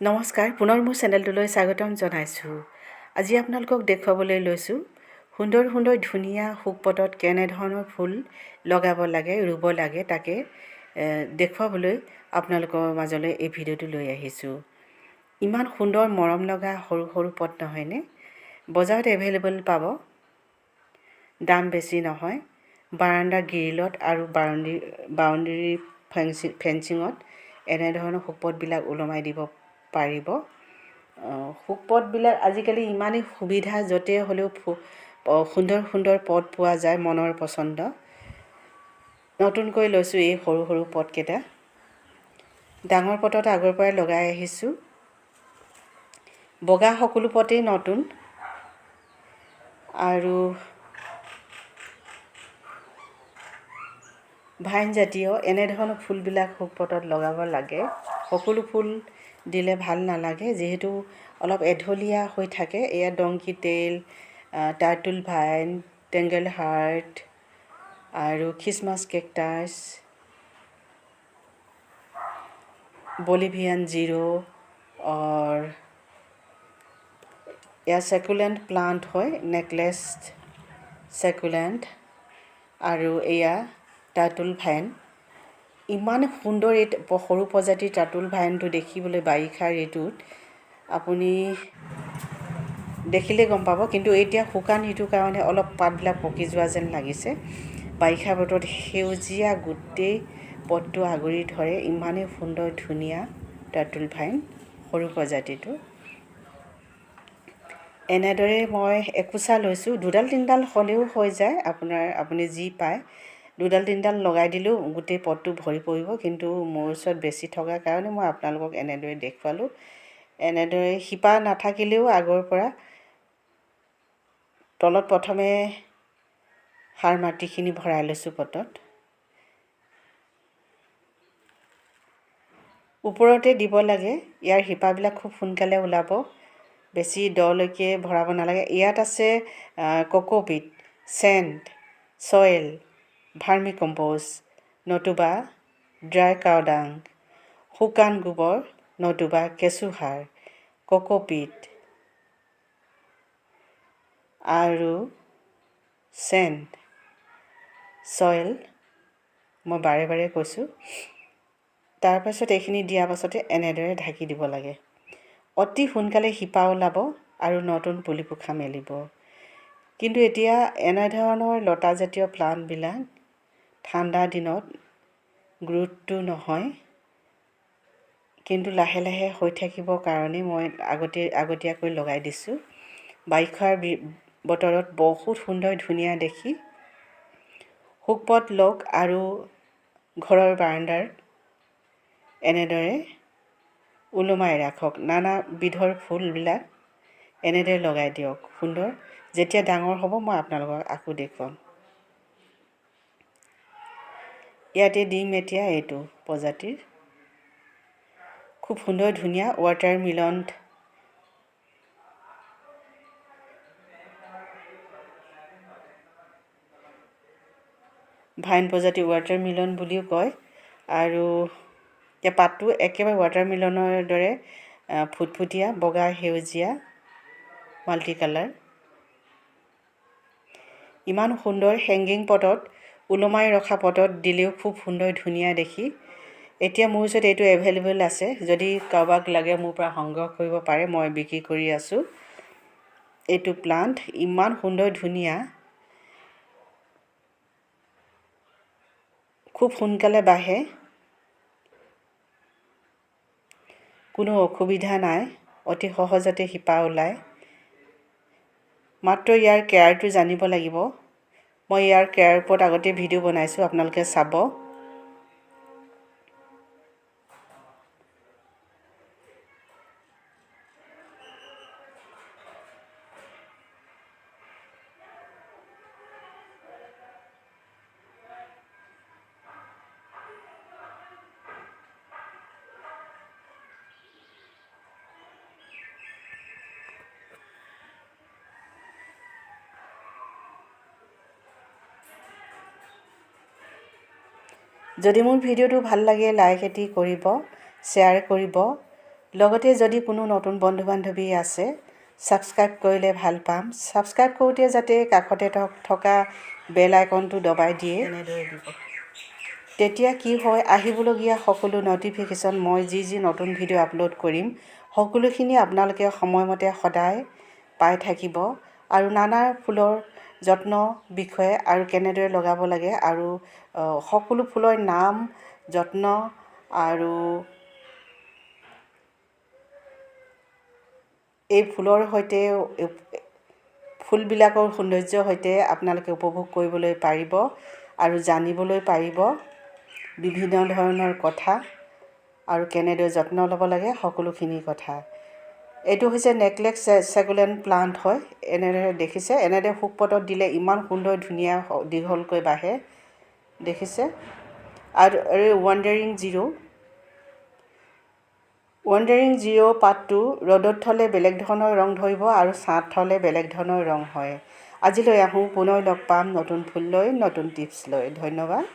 নমস্কাৰ, পুনৰ মোৰ চেনেলটোলৈ স্বাগতম জনাইছোঁ। আজি আপোনালোকক দেখুৱাবলৈ লৈছোঁ সুন্দৰ সুন্দৰ ধুনীয়া শোকপটত কেনেধৰণৰ ফুল লগাব লাগে, ৰুব লাগে, তাকে দেখুৱাবলৈ আপোনালোকৰ মাজলৈ এই ভিডিঅ'টো লৈ আহিছোঁ। ইমান সুন্দৰ মৰম লগা সৰু সৰু পট নহয়নে? বজাৰত এভেইলেবল পাব, দাম বেছি নহয়। বাৰাণ্ডা গ্ৰিলত আৰু বাউণ্ডেৰী ফেঞ্চিঙত এনেধৰণৰ শোকপটবিলাক ওলমাই দিব পাৰিব। শোকপটবিলাক আজিকালি ইমানেই সুবিধা, য'তে হ'লেও সুন্দৰ সুন্দৰ পট পোৱা যায়, মনৰ পচন্দ। নতুনকৈ লৈছোঁ এই সৰু সৰু পটকেইটা, ডাঙৰ পটত আগৰ পৰাই লগাই আহিছোঁ। বগা সকলো পটেই নতুন। আৰু ভাইন জাতীয় এনেধৰণৰ ফুলবিলাক শোকপটত লগাব লাগে। সকলো ফুল দিলে ভাল নালাগে, যিহেতু অলপ এঢলীয়া হৈ থাকে। এয়া donkey tail, turtle vine, tangle heart আৰু খ্ৰীষ্টমাছ কেকটাছ, বলিভিয়ান জিৰ' অৰ এয়া চেকুলেণ্ট প্লাণ্ট হয়, নেকলেছ চেকুলেণ্ট। আৰু এয়া টাৰ্টল ভাইন। ইমান সুন্দৰ এই সৰু প্ৰজাতিৰ টাৰ্টল ভাইনটো দেখিবলৈ বাৰিষা ঋতুত আপুনি দেখিলেই গম পাব। কিন্তু এতিয়া শুকান ঋতুৰ কাৰণে অলপ পাতবিলাক পকি যোৱা যেন লাগিছে। বাৰিষা বতৰত সেউজীয়া গোটেই পথটো আগুৰি ধৰে, ইমানেই সুন্দৰ ধুনীয়া টাৰ্টল ভাইন সৰু প্ৰজাতিটো। এনেদৰে মই একোচা লৈছোঁ, দুডাল তিনিডাল হ'লেও হৈ যায়। আপুনি যি পায় দুডাল তিনিডাল লগাই দিলেও গোটেই পটটো ভৰি পৰিব। কিন্তু মোৰ ওচৰত বেছি থকাৰ কাৰণে মই আপোনালোকক এনেদৰে দেখুৱালোঁ। এনেদৰে শিপা নাথাকিলেও আগৰ পৰা তলত প্ৰথমে সাৰ মাটিখিনি ভৰাই লৈছোঁ পটত, ওপৰতে দিব লাগে। ইয়াৰ শিপাবিলাক খুব সোনকালে ওলাব, বেছি দলৈকে ভৰাব নালাগে। ইয়াত আছে cocopeat, sand, soil, vermicompost নতুবা ড্ৰাই কাউডাং, শুকান গোবৰ নতুবা কেঁচুসাৰ, কোকোপিট আৰু চেণ্ড, চইল, মই বাৰে বাৰে কৈছোঁ। তাৰপাছত এইখিনি দিয়াৰ পাছতে এনেদৰে ঢাকি দিব লাগে। অতি সোনকালে শিপা ওলাব আৰু নতুন পুলি পোখা মেলিব। কিন্তু এতিয়া এনেধৰণৰ লতাজাতীয় প্লাণ্টবিলাক ঠাণ্ডা দিনত গ্ৰোথটো নহয়, কিন্তু লাহে লাহে হৈ থাকিবৰ কাৰণে মই আগতীয়াকৈ লগাই দিছোঁ। বাৰিষাৰ বতৰত বহুত সুন্দৰ ধুনীয়া দেখি। শোকপট লওক আৰু ঘৰৰ বাৰাণ্ডাৰ এনেদৰে ওলোমাই ৰাখক। নানা বিধৰ ফুলবিলাক এনেদৰে লগাই দিয়ক। সুন্দৰ যেতিয়া ডাঙৰ হ'ব মই আপোনালোকক আকৌ দেখুৱাম। ইয়াতে দিম এতিয়া এইটো প্ৰজাতিৰ খুব সুন্দৰ ধুনীয়া ৱাটাৰ মিলন ভাইন প্ৰজাতিৰ ৱাটাৰ মিলন বুলিও কয়। আৰু এতিয়া পাতটো একেবাৰে ৱাটাৰ মিলনৰ দৰে ফুটফুটীয়া, বগা সেউজীয়া, মাল্টি কালাৰ। ইমান সুন্দৰ হেংগিং পটত ওলমাই ৰখা পটত দিলেও খুব সুন্দৰ ধুনীয়া দেখি। এতিয়া মোৰ ওচৰত এইটো এভেইলেবল আছে, যদি কাৰোবাক লাগে মোৰ পৰা সংগ্ৰহ কৰিব পাৰে, মই বিক্ৰী কৰি আছোঁ। এইটো প্লাণ্ট ইমান সুন্দৰ ধুনীয়া, খুব সোনকালে বাঢ়ে, কোনো অসুবিধা নাই, অতি সহজতে শিপা ওলায়। মাত্ৰ ইয়াৰ কেয়াৰটো জানিব লাগিব। মই ইয়াৰ কেয়াৰ ওপৰত আগতে ভিডিঅ' বনাইছোঁ, আপোনালোকে চাব। যদি মোৰ ভিডিঅ'টো ভাল লাগে লাইক এটি কৰিব, শ্বেয়াৰ কৰিব। লগতে যদি কোনো নতুন বন্ধু বান্ধৱী আছে, ছাবস্ক্ৰাইব কৰিলে ভাল পাম। ছাবস্ক্ৰাইব কৰোঁতে যাতে কাষতে থকা বেল আইকনটো দবাই দিয়ে। এনেদৰে দিব। তেতিয়া কি হয়, আহিবলগীয়া সকলো ন'টিফিকেশ্যন, মই যি যি নতুন ভিডিঅ' আপলোড কৰিম, সকলোখিনি আপোনালোকে সময়মতে সদায় পাই থাকিব। আৰু নানা ফুলৰ যত্ন বিষয়ে আৰু কেনেদৰে লগাব লাগে আৰু সকলো ফুলৰ নাম, যত্ন আৰু এই ফুলৰ সৈতে, ফুলবিলাকৰ সৌন্দৰ্যৰ সৈতে আপোনালোকে উপভোগ কৰিবলৈ পাৰিব আৰু জানিবলৈ পাৰিব বিভিন্ন ধৰণৰ কথা আৰু কেনেদৰে যত্ন ল'ব লাগে সকলোখিনি কথা। এইটো হৈছে নেকলেক্স চেকুলেণ্ট প্লাণ্ট হয়। এনেদৰে দেখিছে, এনেদৰে শুকপতত দিলে ইমান সুন্দৰ ধুনীয়া দীঘলকৈ বাঢ়ে, দেখিছে। আৰু এই ৱাণ্ডাৰিং জিৰ', ৱাণ্ডাৰিং জিৰ' পাতটো ৰ'দত থ'লে বেলেগ ধৰণৰ ৰং ধৰিব আৰু ছাঁত থ'লে বেলেগ ধৰণৰ ৰং হয়। আজিলৈ আহোঁ, পুনৰ লগ পাম নতুন ফুল লৈ, নতুন টিপছ লৈ। ধন্যবাদ।